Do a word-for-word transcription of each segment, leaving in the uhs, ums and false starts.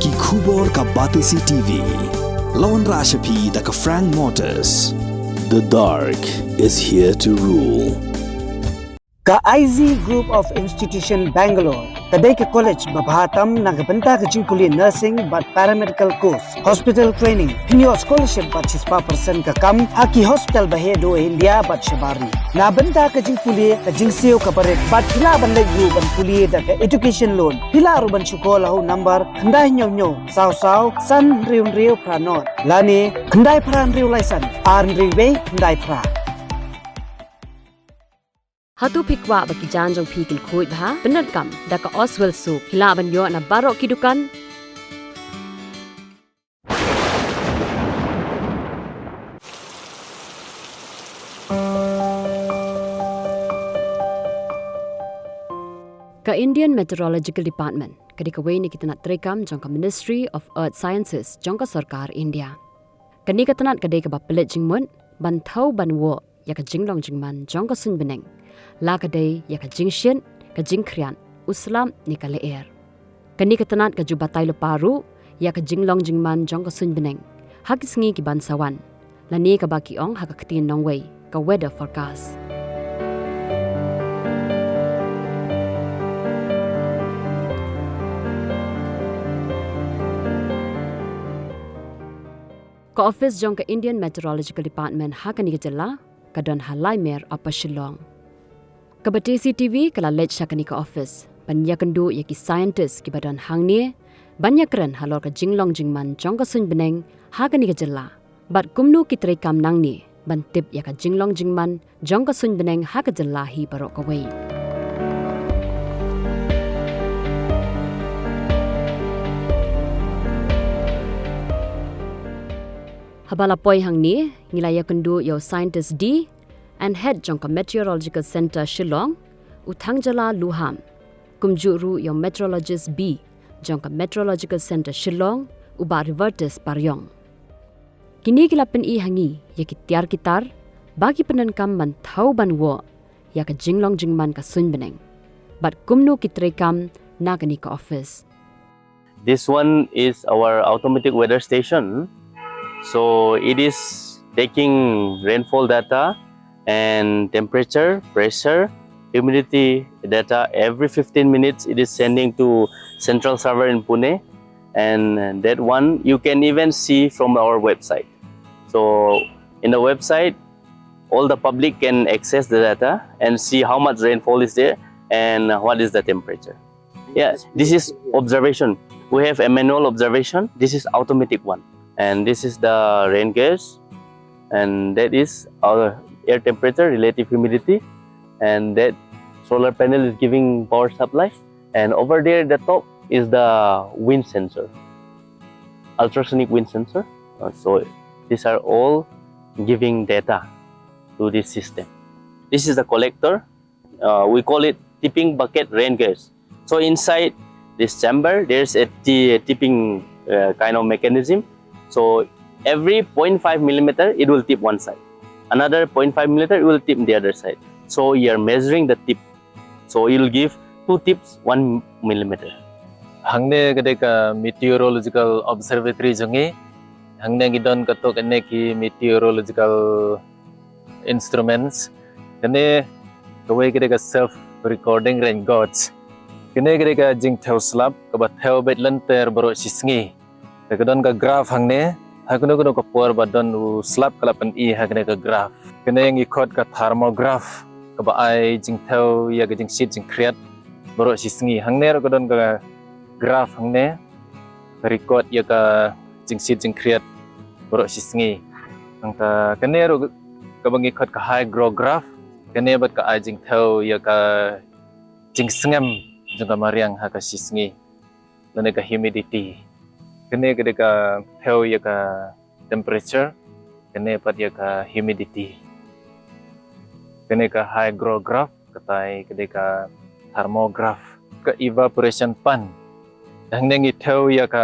Ki khubor ka Batesi T V. La wanrah sha phi da ka Frank Motors. The dark is here to rule. Ka I Z Group of Institution Bangalore ka dei ka college ba bha tam na ka bynta ka jingpule nursing bad paramedical course, hospital training, pynïoh scholarship bad shispah percent ka kam ha ki hospital ba heh duh India bad shabar ri. Na bynta ka jingpule ka jingsiew kaba rit bad phi lah ban leit ruh ban pule da ka education loan. Phi lah ruh ban shu call ha u number khyndai hynñiew hynñiew saw saw san hynriew hynriew phra nod lane khyndai phra hynriew lai san ar hynriew wei khyndai phra. Hato phi kwah ba ki jaiñ jong phi kin khuid bha? Pyndonkam da ka Oswell Soap. Phi lah ban ïoh na baroh ki dukan. Ka Indian Meteorological Department ka dei kawei na ki tnat treikam jong ka Ministry of Earth Sciences jong ka Sorkar India. Kane ka tnat ka dei kaba pynleit jingmut ban thew ban woh ïa ka jinglong jingman jong ka suiñ bneng, la ka dei ïa ka jingshit, ka jingkhriat, u slap ne ka lyer. Kane ka tnat ka ju batai lypa ruh ïa ka jinglong jingman jong ka suiñ bneng ha ki sngi ki ban sa wan, lane kaba ki ong ha ka ktien nongwei ka weather forecast. Ka ophis jong ka Indian Meteorological Department ha kane ka jylla ka don ha Laimer, Upper Shillong. Ka Batesi T V ka la leit sha kane ka ophis ban ïakynduh ïa ki scientist kiba don hangne ban ïakren halor ka jinglong jingman jong ka suiñ bneng ha kane ka jylla bad kumno ki treikam nangne ban tip ïa ka jinglong jingman jong ka suiñ bneng ha ka jylla hi baroh kawei. Haba la poi hangne ngi la ïakynduh ïa u scientist D and head jong ka Meteorological Centre Shillong, u Thangjala Luham, kumjuh ruh ïa u meteorologist B jong ka Meteorological Centre Shillong, u Bah Revertus Pariong. Kine ki la pyni ha ngi ïa ki tiar ki tar ba ki pyndonkam ban thew ban woh ïa ka jinglong jingman ka suiñ bneng bad kumno ki treikam na kane ka ophis. This one is our automatic weather station. So it is taking rainfall data and temperature, pressure, humidity data every fifteen minutes. It is sending to central server in Pune, and that one you can even see from our website. So in the website, all the public can access the data and see how much rainfall is there and what is the temperature. Yeah, this is observation. We have a manual observation. This is automatic one. And this is the rain gauge. And that is our air temperature, relative humidity. And that solar panel is giving power supply. And over there, the top is the wind sensor, ultrasonic wind sensor. Uh, so these are all giving data to this system. This is the collector. Uh, we call it tipping bucket rain gauge. So inside this chamber, there's a t- tipping uh, kind of mechanism. So every zero point five millimeter, it will tip one side. Another zero point five millimeter, it will tip the other side. So you're measuring the tip. So it will give two tips, one millimeter. Hangne ka dei ka meteorological observatory jong ngi. Hangne ngi don katto katne ki meteorological instruments. Kane kawei ka dei ka self recording rain gauge. Kane ka dei ka jingthew slap kaba thew beit lynter baroh shisngi. Te ka don ka graph hangne, ha kano kano ka por ba don u slap ka la pyni ha kane ka graph. Kane ngi khot ka thermograph kaba ai jingthew ïa ka jingshit jingkhriat baroh shisngi. Hangne ruh ka don ka graph hangne ka record ïa ka jingshit jingkhriat baroh shisngi. Nangta kane ruh kaba ngi khot ka hygrograph, kane bad ka ai jingthew ïa ka jingsngem jong ka mariang ha ka shisngi lane ka humidity. Kane ka dei ka thew ïa ka temperature, kane pat ïa ka humidity. Kane ka hygrograph, katai ka dei ka thermograph, ka evaporation pan. Hangne ngi thew ïa ka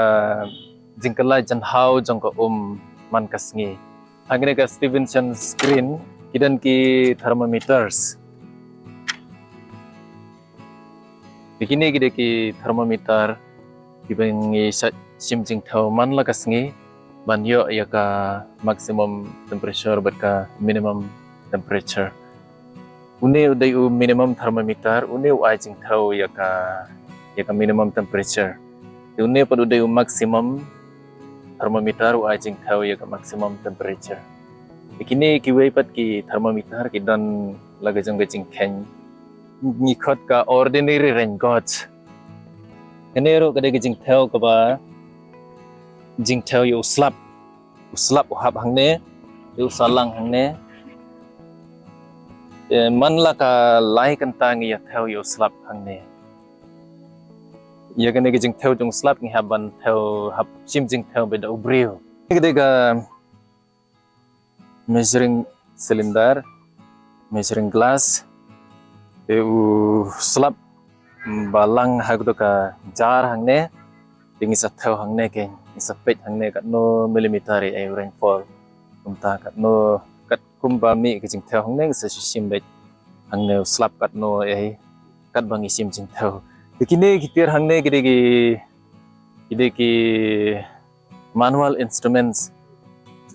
jingkylla jynhaw jong ka um man ka sngi. Hangne ka Stevenson screen ki don ki thermometers. Te kine ki dei ki thermometer kiba ngi sa- shim jingthew man la ka sngi ban ïoh ïa ka maximum temperature bad ka minimum temperature. Une u dei u minimum thermometer, une u ai jingthew ïa ka, ïa ka minimum temperature. Te une pat u dei u maximum thermometer, u ai jingthew ïa ka maximum temperature. Te kine kiwei pat ki thermometer ki don la ka jong ka jingkheiñ, ngi khot ka ordinary rain gauge. Kane ruh ka dei ka jingthew kaba, jingthew ïa u slap. U slap u hap hangne, ïa u salang hangne. Eh, man la ka lai kynta ngi ïa thew ïa u slap hangne. Ïa kane ka jingthew jong u slap ngi hap ban thew, hap shim jingthew bad da u briew. Ka dei ka measuring cylinder, measuring glass, te u slap ba lang ha ka jar hangne, te ngi sa thew hangne, ke ngi sa peit hangne katno millimeter ïa u rainfall. Kumta katno, kat kumba mih ka jingthew hangne, ngi sa shu shim beit hangne u slap katno ïa hi, katba ngi shim jingthew. Te kine ki tiar hangne ki dei ki, ki dei ki manual instruments,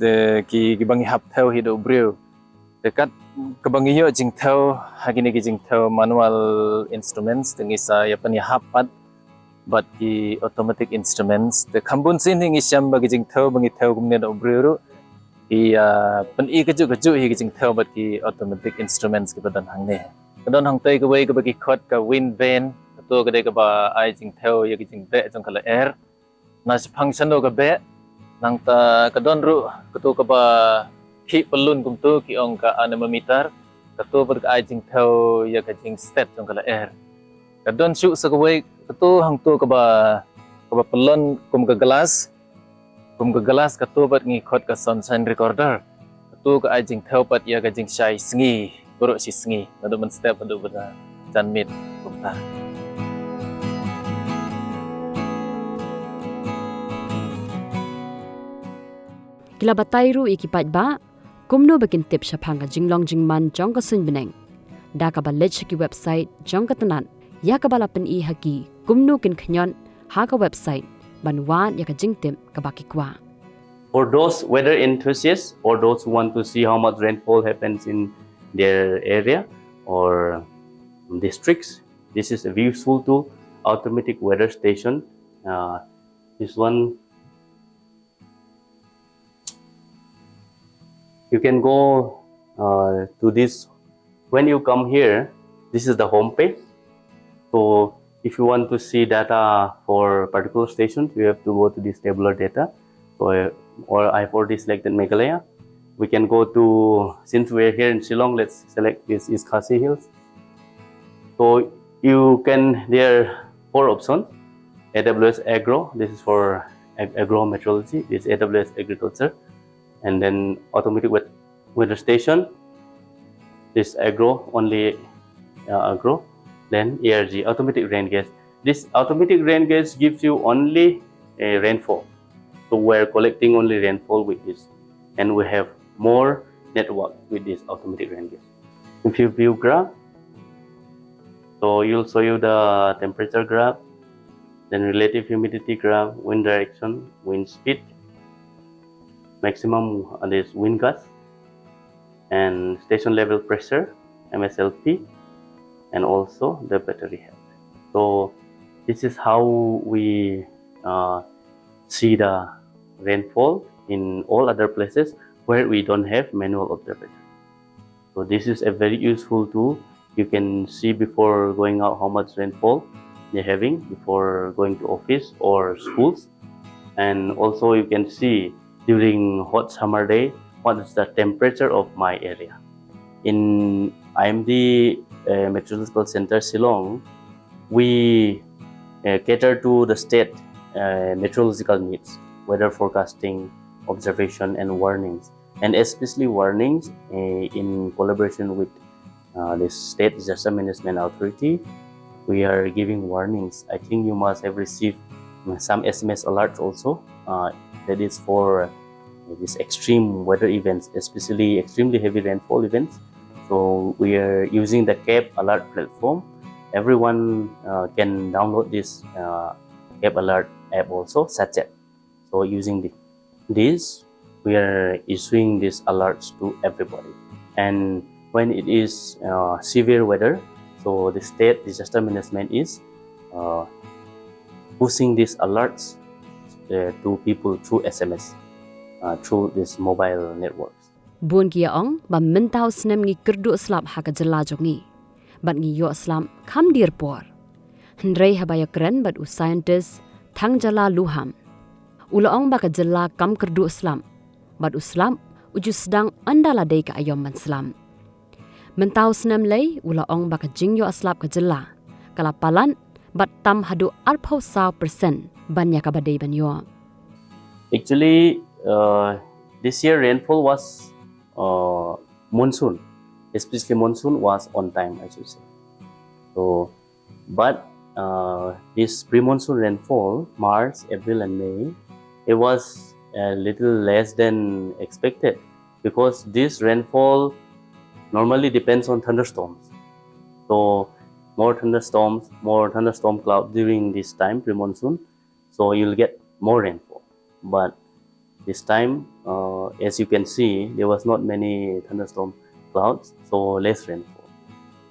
eh, ki, kiba ngi hap thew hi da u briew. Te kat kaba ngi ïoh jingthew ha kine ki jingthew manual instruments, te ngi sa ïa pynïahap pat bad ki automatic instruments. Te kham bun sien hi ngi shem ba ki jingthew ba ngi thew kumne da u briew ruh, ki, ah, pyni kajuh kajuh hi ki jingthew bad ki automatic instruments kiba don hangne. Ka don hangtei kawei kaba ki khot ka wind vane, kato ka dei kaba ai jingthew ïa ki jingbeh jong ka lyer. Na shaphang shano ka beh, nangta ka don ruh kato kaba khih pyllun kumto ki ong ka anemometer, kato pat ka ai jingthew ïa ka jingstet jong ka lyer. Ka don shuh sa kawei kato hangto kaba, kaba pyllun kum ka glass, kum ka glass kato pat ngi khot ka sunshine recorder. Kato ka ai jingthew pat ïa ka jingshai sngi, baroh shi sngi, naduh mynstep haduh ba jan miet kumta. Ki la batai ruh ïa ki paidbah kumno ba kin tip shaphang ka jinglong jingman jong ka suiñ bneng da kaba leit sha ki website jong ka tnat ïa kaba la pyni ha ki kumno kin khñiot ha ka website ban wad ïa ka jingtip kaba ki kwah. For those weather enthusiasts or those who want to see how much rainfall happens in their area or districts, this is a useful tool, automatic weather station. Uh, this one, you can go, uh, to this. When you come here, this is the home page. So if you want to see data for particular stations, you have to go to this tabular data. So, uh, or I've already selected Meghalaya. We can go to, since we're here in Shillong, let's select this East Khasi Hills. So you can, there are four options. A W S Agro, this is for ag-, agro meteorology, this is A W S Agriculture, and then automatic wet-, weather station, this agro, only, uh, agro, then A R G, automatic rain gauge. This automatic rain gauge gives you only a rainfall. So we're collecting only rainfall with this, and we have more network with this automatic rain gauge. If you view graph, so you'll show you the temperature graph, then relative humidity graph, wind direction, wind speed, maximum, uh, this wind gust, and station level pressure, M S L P, and also the battery health. So this is how we, uh, see the rainfall in all other places where we don't have manual observation. So this is a very useful tool. You can see before going out how much rainfall you're having before going to office or schools. And also you can see during hot summer day what is the temperature of my area. In I M D, uh, Meteorological Center Shillong, we, uh, cater to the state, uh, meteorological needs, weather forecasting, observation, and warnings, and especially warnings, uh, in collaboration with, uh, the State Disaster Management Authority. We are giving warnings. I think you must have received, uh, some S M S alerts also. Uh, that is for, uh, these extreme weather events, especially extremely heavy rainfall events. So we are using the CAP Alert platform. Everyone, uh, can download this, uh, CAP Alert app also, Satjet. So using the, this, we are issuing these alerts to everybody. And when it is uh, severe weather, so the state disaster management is uh, pushing these alerts uh, to people through S M S, uh, through these mobile networks. Bun ki ïa ong ba mynta u snem ngi kyrduh slap ha ka jylla jong ngi. Bad ngi ïoh slap kham dier por. Hynrei haba ïakren bad u scientist Thangjala Luham, u la ong ba ka jylla kam kyrduh slap. Bad u slap u ju sdang ynda la dei ka aïom ban slap. Mynta u snem lei u la ong ba ka jingïoh slap ka jylla ka la palat bad tam haduh arphew saw percent ban ïa kaba dei ban ïoh. Actually, uh, this year rainfall was uh, monsoon, especially monsoon was on time, I should say. So, but uh, this pre-monsoon rainfall, March, April, and May, it was a little less than expected because this rainfall normally depends on thunderstorms. So, more thunderstorms, more thunderstorm clouds during this time, pre-monsoon, so you'll get more rainfall. But this time, uh, as you can see, there was not many thunderstorm clouds, so less rainfall.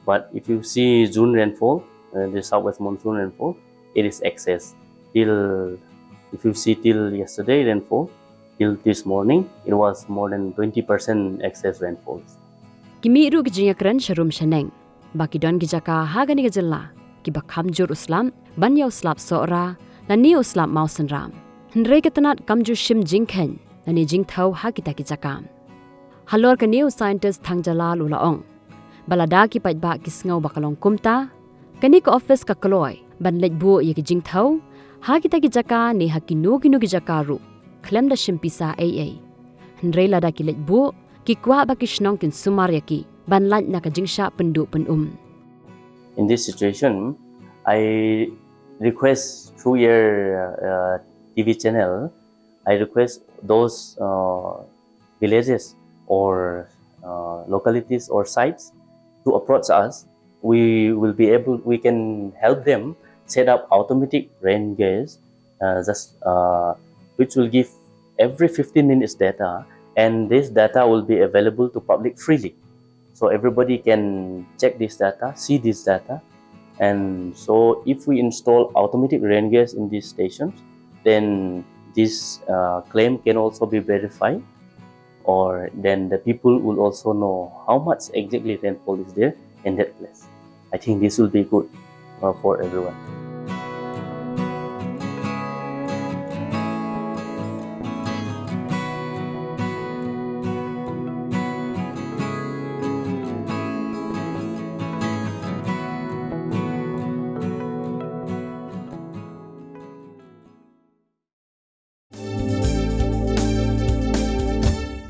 But if you see June rainfall, uh, the southwest monsoon rainfall, it is excess. Till, if you see till yesterday rainfall, till this morning, it was more than twenty percent excess rainfalls. Ki mih ruh ki jingïakren sharum shaneng ba ki don ki jaka ha kane ka jylla kiba kham jur u slap ban ïa u slap Sohra lane u slap Mawsynram. Hynrei ka tnat kam ju shim jingkheiñ lane jingthew ha kita ki jaka. Halor kane u scientist Thangjala u la ong ba lada ki paidbah ki sngew ba ka long kumta, kane ka office ka kloi ban leit buh ïa ki jingthew ha kita ki jaka ne ha kino kino ki jaka ruh khlem da shim pisa ei ei. Hynrei lada ki leit buh, ki kwah ba ki shnong kin sumar ïa ki ban lait na ka jingshah pynduh pynum. In this situation, I request through your uh, T V channel, I request those uh, villages or uh, localities or sites to approach us. We will be able, we can help them set up automatic rain gauge, uh, just uh, which will give every fifteen minutes data, and this data will be available to public freely. So everybody can check this data, see this data. And so if we install automatic rain gauge in these stations, then this uh, claim can also be verified, or then the people will also know how much exactly rainfall is there in that place. I think this will be good uh, for everyone.